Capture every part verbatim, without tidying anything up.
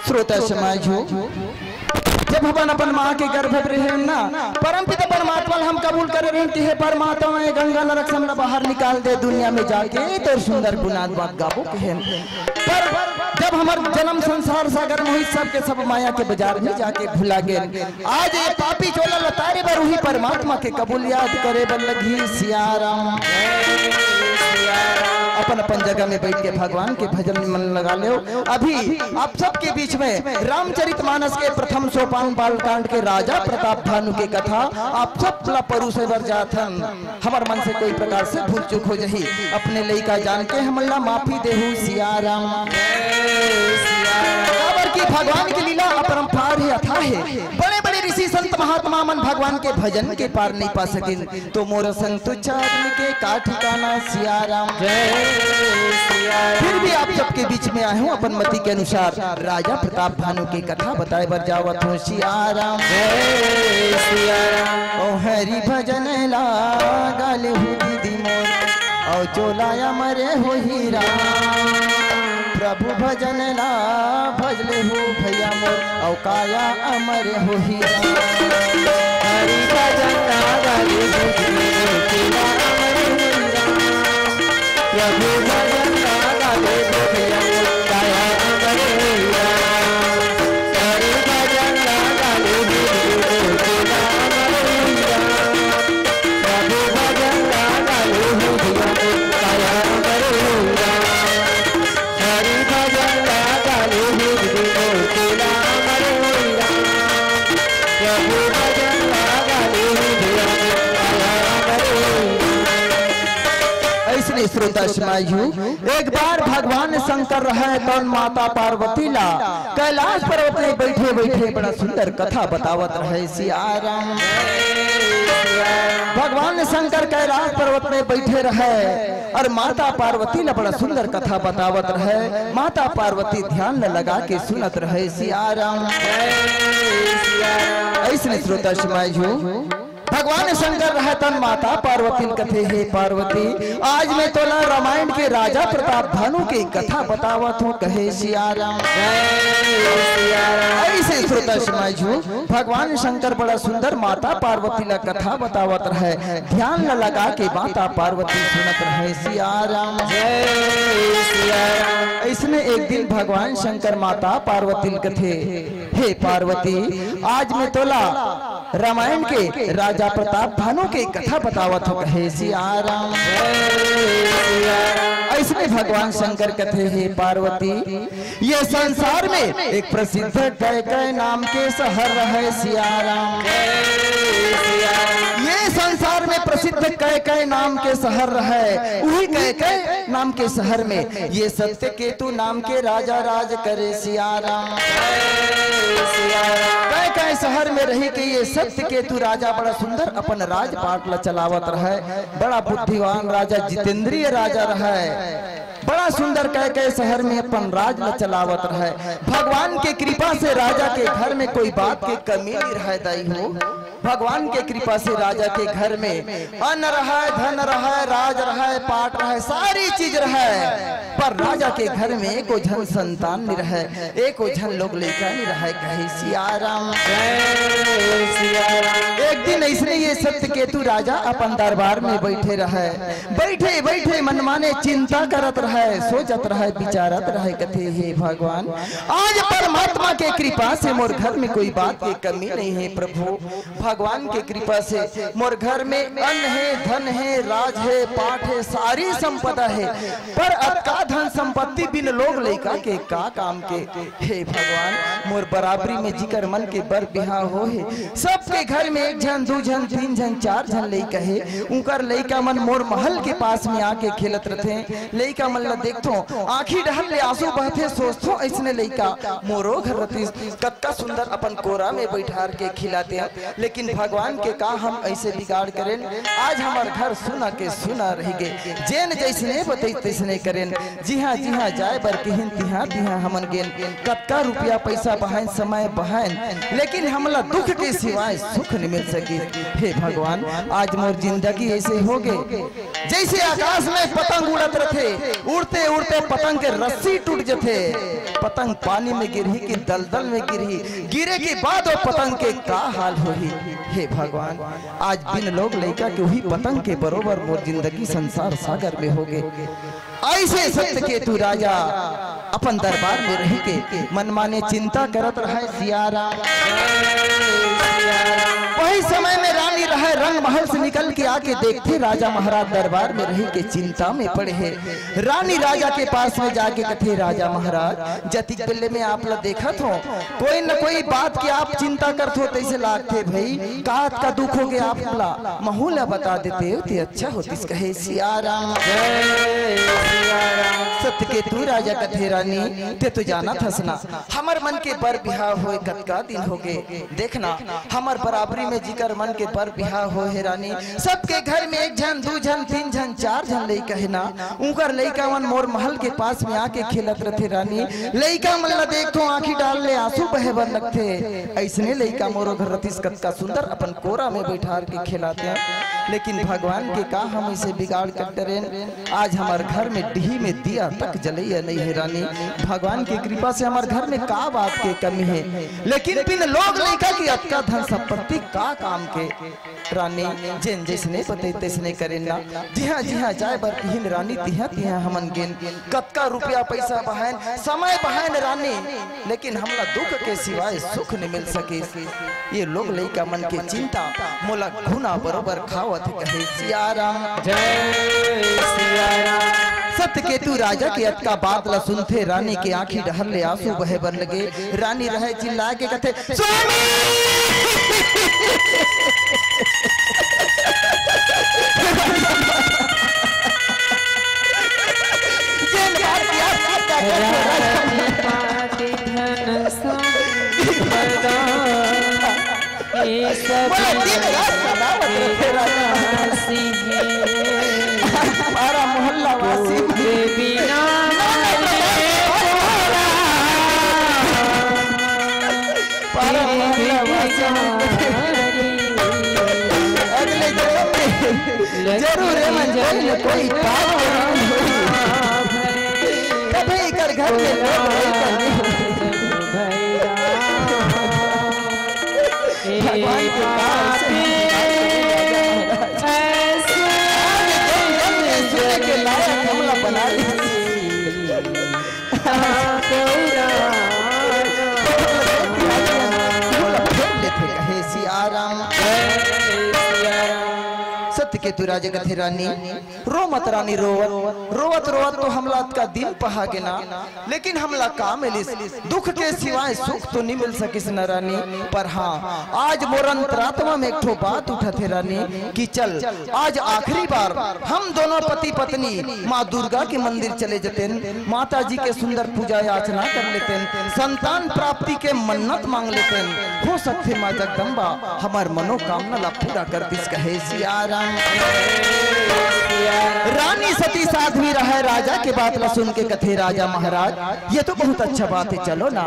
श्रोता समाज हो, जब हमन अपन माँ के गर्भ में रहेन ना, परमपिता परमात्मा ला हम कबूल करे रहेन कि हे परमात्मा, ये गंगा नरक से हमला बाहर निकाल दे, दुनिया में जाके तोर सुंदर गुनात बात गाबो कहेन। पर जब हमर जन्म संसार सागर मोहित, सबके सब माया के बाजार में जाके भुला गेन, आज ये पापी चोला ला तारे बर उही परमात्मा के कबूल याद करे बर लगही। सियाराम। अपन अपन जगह में बैठ के भगवान के भजन में मन लगा लेव। अभी आप सबके बीच में रामचरित मानस के प्रथम सोपान बालकांड के राजा प्रताप भानु के कथा आप सब ला परोसे बर जाथन। हमर मन से कोई प्रकार से भूल चूक हो जही, अपने लइका जान के हमन ला माफी देहू। सियाराम। काबर कि भगवान के लीला अपरंपार हे, अथाह हे। बड़े बड़े ऋषि संत महात्मा मन भगवान के भजन के पार नहीं पा सकिन, तो मोर संग तुच्छ आदमी के का ठिकाना। सियाराम। फिर भी आप सबके बीच में आए हूँ, अपन मति के अनुसार राजा प्रताप भानु के कथा बताए बर जावत हूँ। सियाराम। ओ हरि भजन ला गा लेहू दीदी मोर, औ चोला अमर होही राम। प्रभु भजन ला भज लेहू भैया मोर, औ काया अमर होही राम। हरि भजन ला गा लेहू दीदी मोर, चोला अमर होही राम। प्रभु भजन ला गा लेहू भैया मोर, काया अमर होही राम। हरि भजन ला गा लेहू दीदी मोर, चोला अमर होही राम। प्रभु भजन ला गा लेहू दीदी मोर, काया अमर होही राम। हरि भजन ला गा लेहू दीदी मोर, चोला अमर होही राम। प्रभु भजन ला गा लेहू दीदी मोर, काया अमर होही राम। अइसने श्रोता समाज हो, एक बार भगवान शंकर रहे तौन माता पार्वती ला कैलाश पर्वत में बैठे बैठे बड़ा सुंदर कथा बतावत रहे। सियाराम। भगवान शंकर कैलाश पर्वत में बैठे रहे और माता पार्वती ला बड़ा सुंदर कथा बतावत रहे। माता पार्वती ध्यान ला लगा के सुनत रहे। सियाराम। अइसने श्रोता समाज हो, भगवान शंकर रहे तौन माता पार्वती ल कथे, हे पार्वती, आज मैं तोला रामायण के राजा प्रताप भानु के कथा बतावत हूँ, कहे सियाराम। अइसे श्रोता समाज हो, भगवान शंकर बड़ा सुंदर माता पार्वती ला कथा बतावत रहे, ध्यान ला लगा के माता पार्वती सुनत रहे। सियाराम। अइसने एक दिन भगवान शंकर माता पार्वती ल कथे, हे पार्वती, आज मैं तोला रामायण के राजा प्रताप भानु के कथा बतावत हूँ, कहे सियाराम। अइसने भगवान शंकर कथे, हे पार्वती, ये संसार में एक प्रसिद्ध कैकय नाम के शहर रहे। सियाराम। ये संसार में प्रसिद्ध कैकय नाम के शहर रहे, उही कैकय नाम के शहर में ये सत्यकेतु नाम के राजा राज करे। सियाराम। कैकय शहर में रही के ये सत्यकेतु राजा बड़ा सुंदर अपन राजपाट ला चलावत रहे। बड़ा बुद्धिमान राजा, जितेंद्रिय राजा रहे। बड़ा सुंदर कैकय शहर में अपन राज ला चलावत रहे। भगवान के कृपा से राजा के घर में कोई बात के कमी नहीं रहे, दाई हो। भगवान के कृपा से राजा के घर में अन्न रहे, धन रहे, राज रहे, पाट रहे, सारी चीज रहे, पर राजा के घर में एको झन संतान नहीं रहे, एको झन लोग लइका नहीं रहे, कहे सियाराम। एक दिन अइसने ये सत्यकेतु राजा अपन दरबार में बैठे रहे, बैठे बैठे मनमाने चिंता करत रहे, सोचत रहे, विचारत रहे, कथे, हे भगवान, आज परमात्मा के कृपा से मोर घर में कोई बात के कमी नहीं है प्रभु। भगवान के कृपा से मोर घर में अन्न है, धन है, राज है, पाट है, सारी संपदा है, पर अतका धन संपत्ति बिन लोग लइका के का काम के? हे भगवान, मोर बराबरी में जिकर मन के बर बिहाव हो हे, सबके घर में एक झन, दू झन, तीन झन, चार झन लइका हे। उंकर लइका मन मोर महल के पास में आके खेलत रथे। लइका मन ला देखथों, आंखी डहर ले आंसू बहथे, सोचथों, अइसने लइका मोरो घर रतिस, कतका सुंदर अपन कोरा में बैठार के खिलातेंव। लेकिन भगवान के का हम अइसे बिगाड़ करेन, आज हमर घर सुना के सुना रहि गे। जेन जइसने बतइस तइसने करेन, जिहां जिहां जाय बर किहिन तिहां तिहां हमन गेन। कतका रुपया पइसा बहाएन, समय बहाएन, लेकिन हमला दुख के सिवाय सुख नइ मिल सकिस। हे भगवान, आज मोर जिंदगी अइसे हो गे। जैसे आकाश में पतंग उड़त रथे, उड़ते उड़ते पतंग के रस्सी टूट जथे, पतंग पानी में गिरही कि दलदल में गिरही, गिरे के बाद वो पतंग के का हाल होही। हे भगवान, आज बिन लोग लइका के वही पतंग के बरोबर मोर जिंदगी संसार सागर में होगे। ऐसे सत्यकेतु राजा अपन दरबार में रह के मनमाने चिंता करत रहय सिया राम। वही समय में रानी रहय रंग महल से निकल के आके देखथे राजा महाराज दरबार में रह के चिंता में पड़े हे। रानी राजा के पास में जाके कथे, राजा महाराज, जतिक बेले में आप ला देखत हो, कोई न कोई बात की आप चिंता करत हो तैसे लागथे भई, का अतका दुख होगे आप ला, महू ला बता देते ते अच्छा होतिस कहे सिया राम। सत्यकेतु राजा कथे, रानी, ते तो जानत हस ना, हमर मन के बर बिहाव होय कतका दिन होगे। देख ना, हमर बराबरी में जिकर मन के बर बिहाव होय हे रानी, सबके घर में एक झन, दू झन, तीन झन, चार झन लइका हे ना, उंकर लइका मन मोर महल के पास में आके खेलत रथे रानी। लइका मन ला देखथों, आंखी डार ले आंसू बहे बर लगथे। अइसने लइका मोरो घर रतिस, कतका सुंदर अपन कोरा में बैठार के खेलातेंव। लेकिन भगवान के का हम अइसे बिगाड़ कर डरेन। आज हमर घर में डीही में दिया तक जलइया नइ हे रानी। भगवान के कृपा से हमर घर में का बात के कमी हे, लेकिन बिन लोग लइका के अतका धन संपत्ति का काम के? रानी, जेन जइसने बतई तइसने करेन ना। जिहां जिहां जाय बर किहिन रानी, तिहां तिहां हमन गेन। कतका रुपया पइसा बहायन, समय बहायन रानी, लेकिन हमला दुख के सिवाय सुख नइ मिल सकिस। ये लोग लइका मन के चिंता मोला घुना बरोबर खावत हे कहे सिया राम। जय सिया राम। सत्यकेतु राजा के अतका बात ला सुनथे रानी के आंखी डहर ले आंसू बहे बर लगे। रानी रहय चिल्ला के कथे, स्वामी! जेन बात की आप चिंता करते हो, राजा। राजपाट धन संपदा, ये सब बोला, दिन रात सलामत रखे राजा। राशि है। पारा मोहल्ला वासी। तोरे बिना पारा मोहल्ला वासी। अगले जन्म में जरूर एमन कोई न कोई पाप जरूर होही। तभे एकर घर के लोग होई कभी। भगवान के पास आज जन्म जन्म में सुने के लायक हमला बना दीजिए। फेर लेथे कहे सिया राम। सत्यकेतु राजा कथे रानी, रो मत रानी, रोवत रोवत रोवत तो हमला अतका दिन पहा गे ना, लेकिन हमला का मिलिस? दुख के सिवाय सुख तो नइ मिल सकिस न रानी। पर हाँ, आज मोर अंतरात्मा में एक ठो बात उठत हे रानी कि चल, आज आखिरी बार हम दोनों पति पत्नी माँ दुर्गा के मंदिर चले जतेन, माता जी के सुंदर पूजा याचना कर लेतेन, संतान प्राप्ति के मन्नत मांग लेतेन। हो सकथे माँ जगदम्बा हमर मनोकामना ला पूरा कर दिस कहे सिया राम। रानी सती साध्वी रहय, राजा के बात ला सुन के कथे, राजा महाराज, ये तो बहुत अच्छा बात है, चलो ना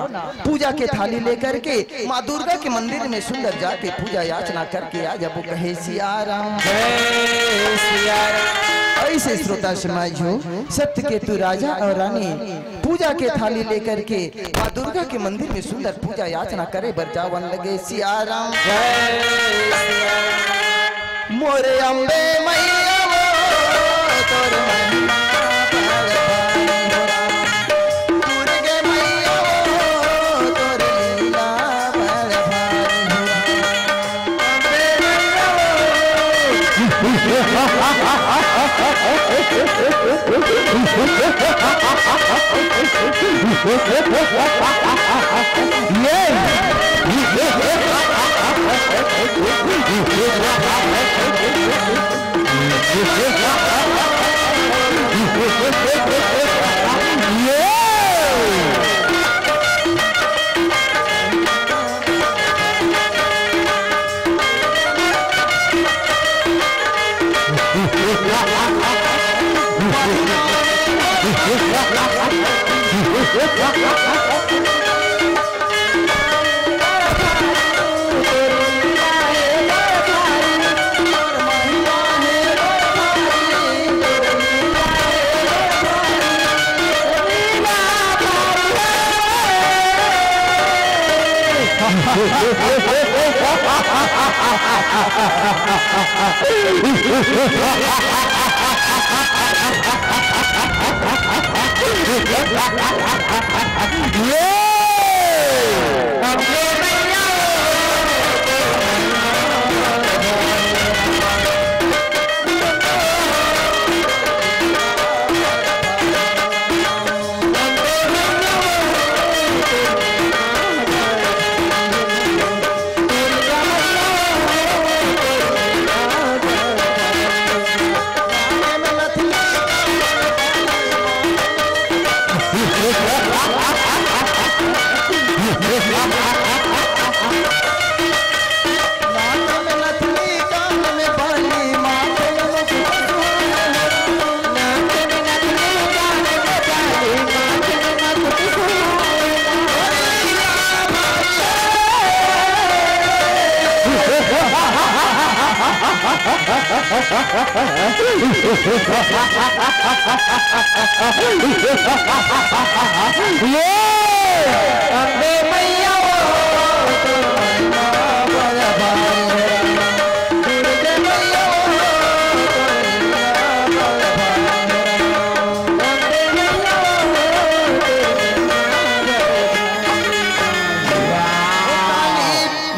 पूजा के थाली लेकर के माँ दुर्गा के मंदिर में सुंदर जाके पूजा याचना करके आ जाबो कहे सिया राम। जय सिया राम। ऐसे श्रोता समाज हो, सत्यकेतु राजा और रानी पूजा के थाली लेकर के माँ दुर्गा के मंदिर में सुंदर पूजा याचना करे बर जावन लगे सिया राम। जय सिया राम। मोरे अम्बे मैया वो, तोर महिमा बड़ भारी हो राम। दुर्गे मैया वो, तोर लीला बड़ भारी हो राम। अम्बे मैया वो।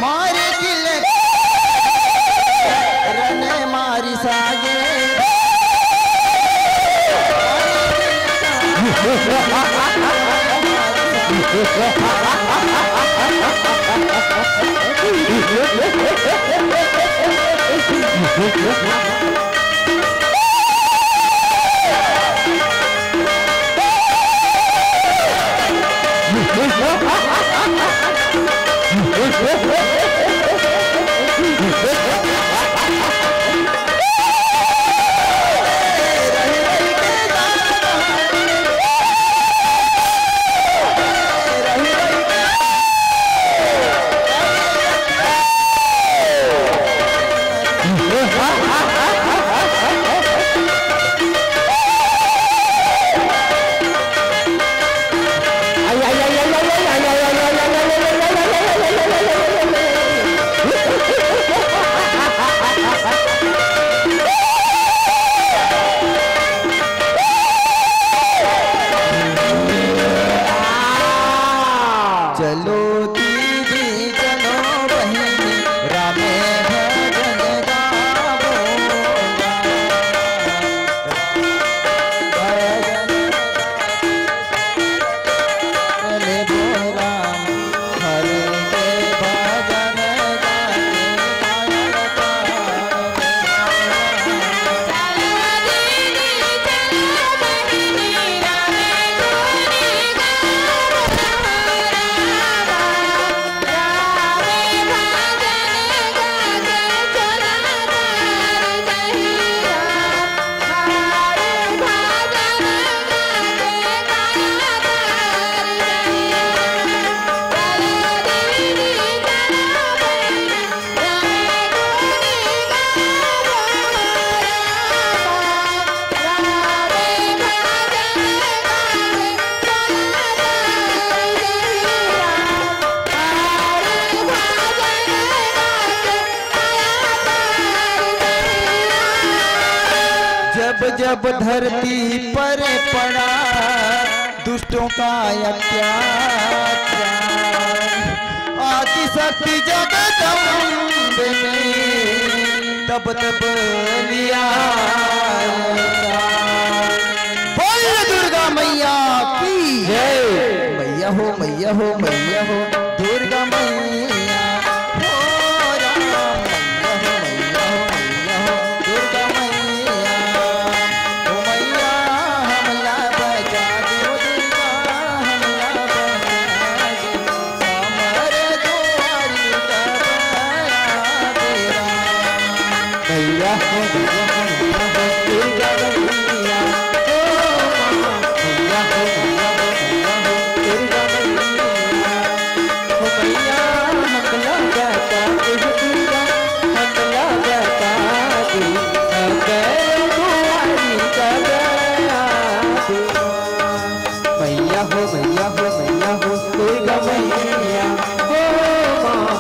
मारे दिल रने मारी सागे। चलो दीदी, चलो बहिनी, रामे भजन गावो। भजन गावो, बोला, हरि के भजन गाके काया पार। जब जब धरती पर पड़ा दुष्टों का अत्याचार, आदिशक्ति जगदम्बे ने तब तब लिया अवतार। बोल दुर्गा मैया की जय। मैया हो, मैया हो, मैया हो, दुर्गा मैया। हो राम, मैया हो, मैया हो, मैया हो, दुर्गा मैया। ओ मैया, हमला बचा दे, ओ दुर्गा, हमला बचा दे। हमर दुआरी कब आवे राम। मैया हो, मैया हो, मैया हो, दुर्गा मैया। ओ माँ, मैया हो, मैया हो, मैया हो, दुर्गा मैया। ओ मैया, हमला बचा दे, ओ दुर्गा, हमला बचा दे। हमर दुआरी कब आवे राम। मैया हो, मैया हो, मैया हो, दुर्गा मैया, हो माँ,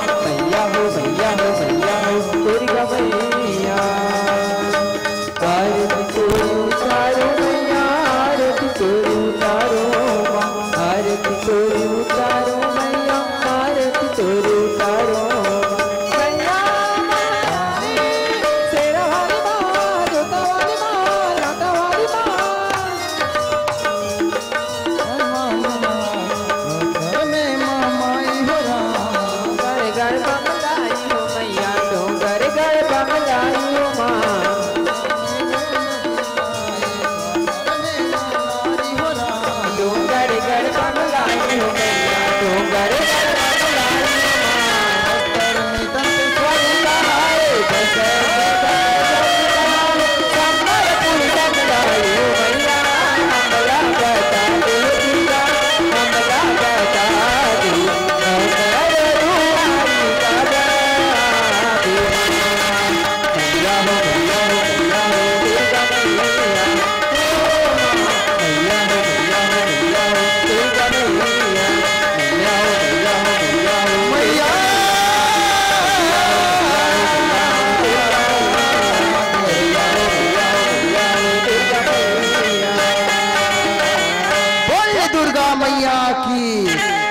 दुर्गा मैया की,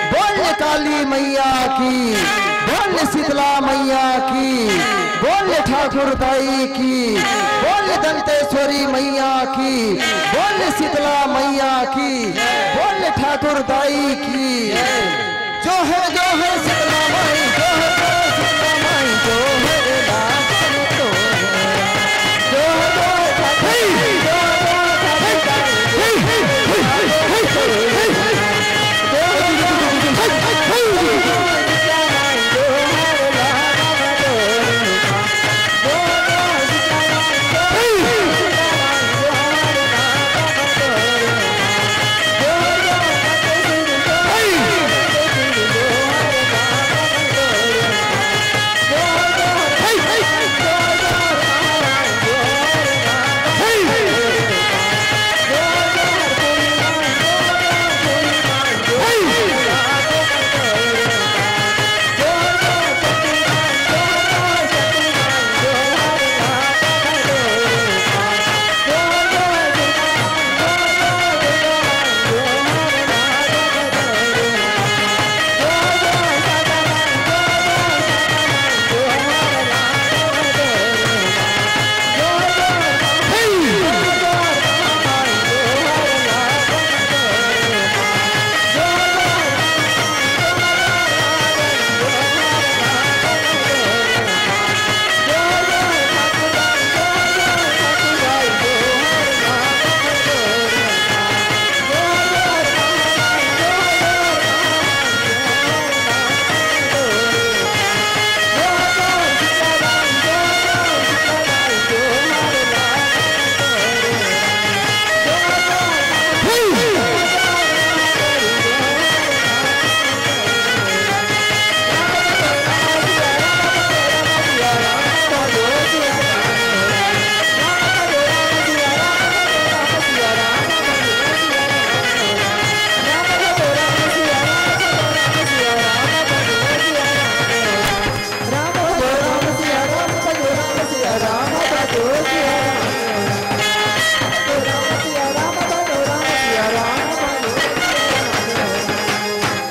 बोल काली मैया की, बोल शीतला मैया की, बोल ठाकुर दाई की, बोल दंतेश्वरी मैया की, बोल शीतला मैया की, बोल ठाकुर दाई की। जो है, जो है शीतला माई, जो है, जो है शीतला माई, जो है रे नागन तो है। जो है, जो है ठाकुर दाई, जो है, जो है ठाकुर दाई, जो है, जो है ठाकुर दाई।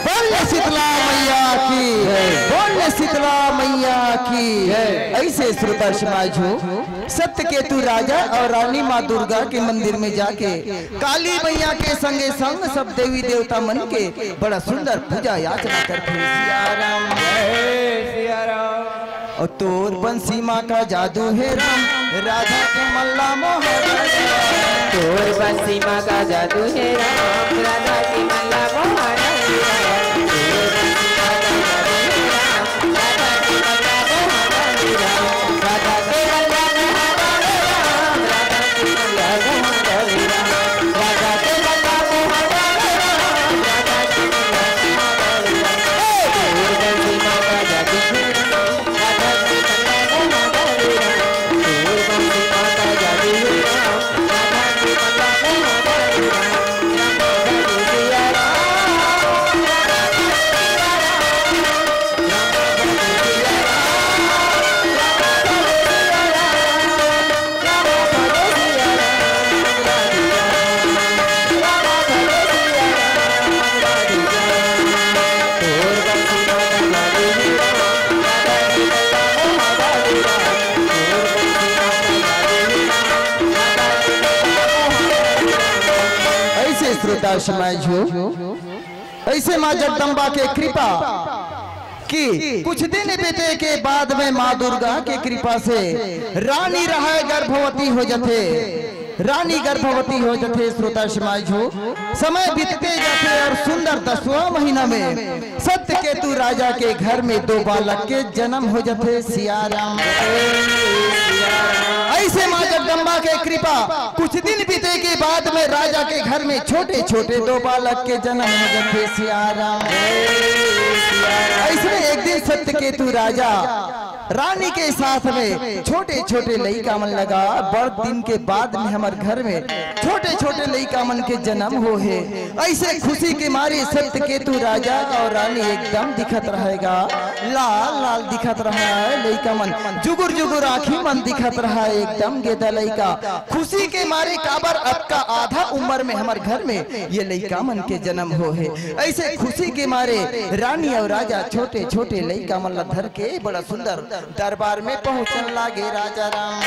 बोल शीतला मैया की, बोल शीतला मैया की। ऐसे श्रोता समाज हो, सत्यकेतु राजा और रानी माँ दुर्गा के मंदिर में जाके काली मैया के संगे संग सब देवी देवता मन के बड़ा सुंदर पूजा याचना करथे। सिया राम, जय सिया राम। और तोर बंसी माँ का जादू हे राम, राधा के मन ला मोहा डाले। तोर बंसी माँ का जादू हे राम, राधा के मन ला मोहा डाले। तोर बंसी माँ का जादू हे राम, राधा के मन ला मोहा डाले। राधा के मन ला मोहा डाले राम, राधा के मन ला मोहा डाले राम, राधा के मन ला मोहा डाले राम, राधा के मन ला मोहा डाले राम। हे! तोर बंसी माँ का जादू हे राम, ऐसे श्रोता समाज हो, ऐसे माँ जगदम्बा के कृपा कि कुछ दिन बीते के बाद में माँ दुर्गा के कृपा से रानी राहय गर्भवती हो जथे। रानी गर्भवती हो जथे, श्रोता समाज हो, समय बीतते जाथे और सुंदर दसवां महीना में सत्यकेतु राजा के घर में दो बालक के जन्म हो जथे। सिया राम। ऐसे माँ जगदम्बा के कृपा, कुछ दिन बीते के बाद में राजा के घर में छोटे छोटे दो बालक के जन्म हो जथे। सिया राम। ऐसे एक दिन सत्यकेतु राजा रानी के साथ में छोटे छोटे लइका मन लगा। बड़ दिन के बाद में हमर घर में छोटे छोटे लइका मन के जन्म हो हे। ऐसे खुशी के मारे सत्यकेतु राजा और रानी एकदम दिखत रहेगा। लाल लाल दिखत रहय लइका मन, जुगुर जुगुर आँखी मन दिखत रहय, एकदम गेदा लइका। खुशी के मारे काबर अतका आधा उमर में हमर घर में ये लइका मन के जनम हो हे। अइसे खुशी के मारे रानी अउ राजा छोटे छोटे लइका मन ला धर के बड़ा सुंदर दरबार में पहुँचन लागे राजा राम।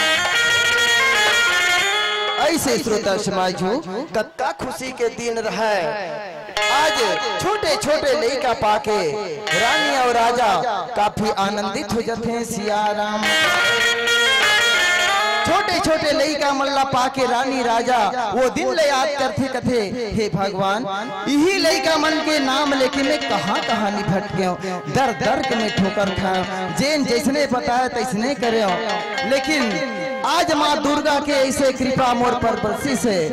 अइसे श्रोता समाज हो, कतका खुशी के दिन रहय। आज छोटे छोटे लइका पाके रानी अउ राजा काफी आनंदित हो जथे। सिया राम, छोटे छोटे लइका मन ला पाके रानी राजा वो दिन ले याद करथे, कथे, "हे भगवान, इही लइका मन के नाम लेके मैं कहाँ कहाँ नि भटकेंव, दर दर के मैं ठोकर खाएंव, जेन जइसने बताय तइसने करेंव, लेकिन आज माँ दुर्गा के अइसे कृपा मोर पर बरसिस हे,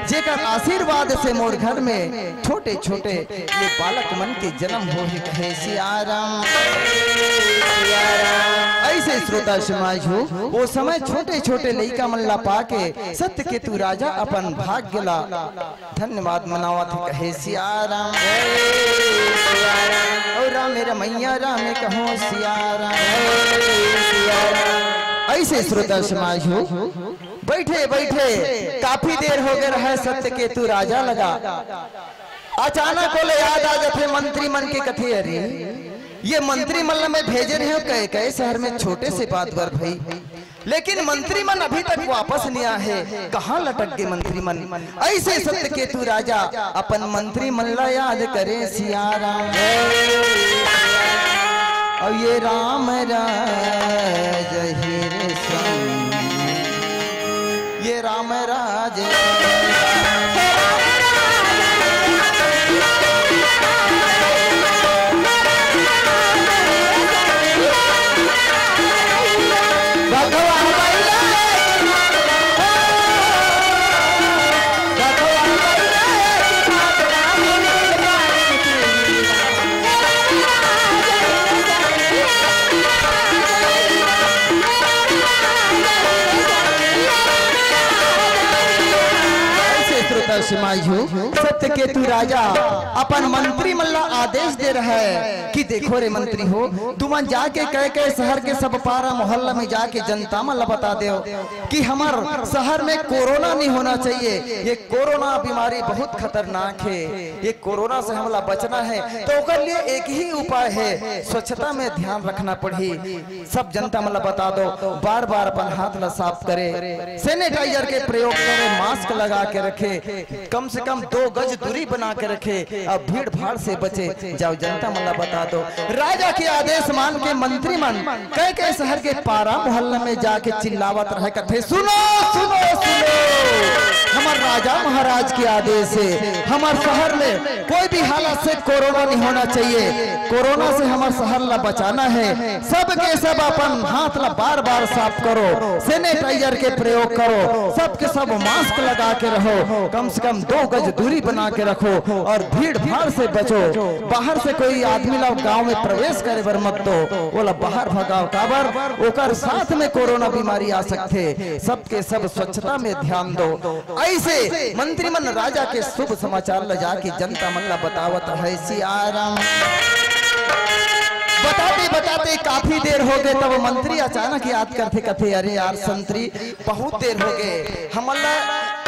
जेकर आशीर्वाद से मोर घर में छोटे छोटे ये बालक मन के जनम हो हे।" कहे सिया राम, सिया राम। अइसे श्रोता समाज हो, वो समय छोटे छोटे लइका मन ला पाके सत्यकेतु राजा अपन भाग्य ला धन्यवाद मनावत हे। कहे सिया राम, सिया राम। अउ रामे रमैया रामे कहो सिया राम, सिया राम। अइसे श्रोता समाज हो, बइठे बइठे काफी देर हो गे रहय सत्यकेतु राजा लगा। अचानक ओला याद आ जथे मंत्री मन के, कथे, "अरे, ये मंत्री मन ला मैं भेजे रहेंव कय कय शहर में छोटे से बात बर भई, लेकिन मंत्री मन अभी तक वापस नि आए हे, कहाँ लटक गे मंत्री मन?" अइसे सत्यकेतु राजा अपन मंत्री मन ला याद करे सिया राम। अउ ये राम राज हे रे संग, ये राम राज। अइसे श्रोता समाज हो, सत्यकेतु राजा अपन मंत्री मन ला आदेश दे रहय कि देखो रे मंत्री हो, तुमन जाके कय कय शहर के सब पारा मोहल्ला में जाके जनता मन ला बता देव कि हमर शहर में कोरोना नि होना चाहिए, ये कोरोना बीमारी बहुत खतरनाक हे, ये कोरोना से हमला बचना हे, त ओकर लिए एक ही उपाय हे, स्वच्छता में ध्यान रखना पड़ही। सब जनता मन ला बता दो, बार बार अपन हाथ ला साफ करे, सैनिटाइजर के प्रयोग करे, मास्क लगा के रखे, कम से कम दो गज दूरी बना के रखे, अउ भीड़ भाड़ से बचे। जाव जनता मन ला बता दो। राजा के आदेश मान के मंत्री मन कय कय शहर के पारा मोहल्ला में जाके चिल्लावत रहय, कथे, "सुनो, सुनो, सुनो, हमर राजा महाराज के आदेश हे, हमर शहर में कोई भी हालत से कोरोना नि होना चाहिए, कोरोना से हमर शहर ला बचाना हे, सब के सब अपन हाथ ला बार बार साफ करो, सैनिटाइजर के प्रयोग करो, सब के सब मास्क लगा के रहो, कम से कम दो गज दूरी बना के रखो अउ भीड़ भाड़ से बचो, बाहर से कोई आदमी ला गांव में प्रवेश करे बर मत दो, ओला बाहर भगाव, काबर ओकर साथ में कोरोना बीमारी आ सकथे, सब के सब स्वच्छता में ध्यान दो।" अइसे मंत्री मन राजा के शुभ समाचार ल जाके जनता मन ल बतावत रहय सिया राम। बताते बताते काफी देर हो गे, तब मंत्री अचानक याद करथे, कथे, "अरे यार संतरी, बहुत देर हो गे, हमन ल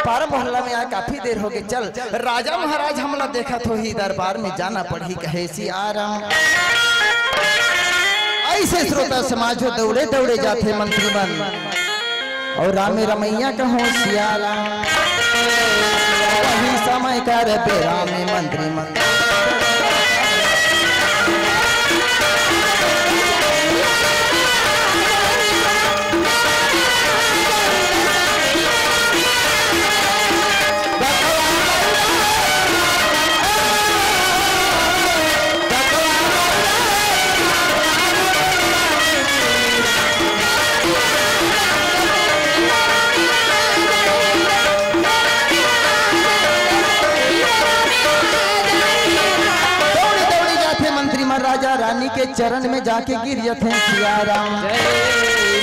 पारा मोहल्ला में आए काफी देर हो गे, चल राजा महाराज हमन ल देखत होही, दरबार में जाना पड़ही," कहे सिया राम। अइसे श्रोता समाज हो, दौड़े दौड़े जाथे मंत्री मन। अउ रामे रमैया कहो सिया राम। वही समय कर बेरा में मंत्री मन। दौड़ी दौड़ी जाथे मंत्री मन, राजा रानी के चरण में जाके गिर जथे सिया राम। जय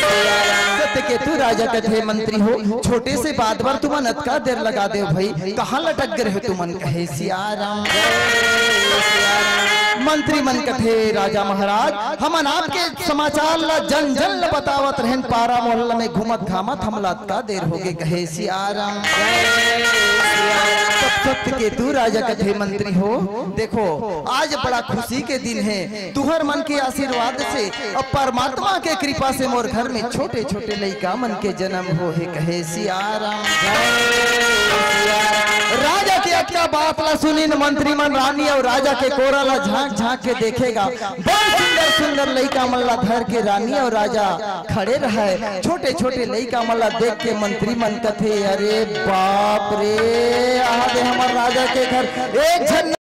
सिया राम। सत्यकेतु राजा कथे, "मंत्री हो, छोटे से बात बर तुमन अतका देर लगा देव भई, कहाँ लटक गे रहे तुमन?" कहे सिया राम। जय सिया राम। मंत्री मन कथे, "राजा महाराज, हमन आपके समाचार ला जन जन ला बतावत रहन, पारा मोहल्ला में घूमत घामत हमला अतका देर होगे," कहे सियाराम। तब सत्य केतु राजा कथे, "मंत्री हो, देखो, आज बड़ा खुशी के दिन हे, तुहर मन के आशीर्वाद से अउ परमात्मा के कृपा से मोर घर में छोटे छोटे लइका मन के जन्म हो हे," कहे सियाराम। राजा के अतका बात ला सुनिन मंत्री मन, रानी अउ राजा के कोरा ला झांक झांक के देखे गा, बड़ सुंदर सुंदर लइका मन ला धर के रानी अउ राजा खड़े रहय। छोटे छोटे लइका मन ला देख के मंत्री मन कथे, "अरे बाप रे, आहा दे हमर राजा के घर, एक झन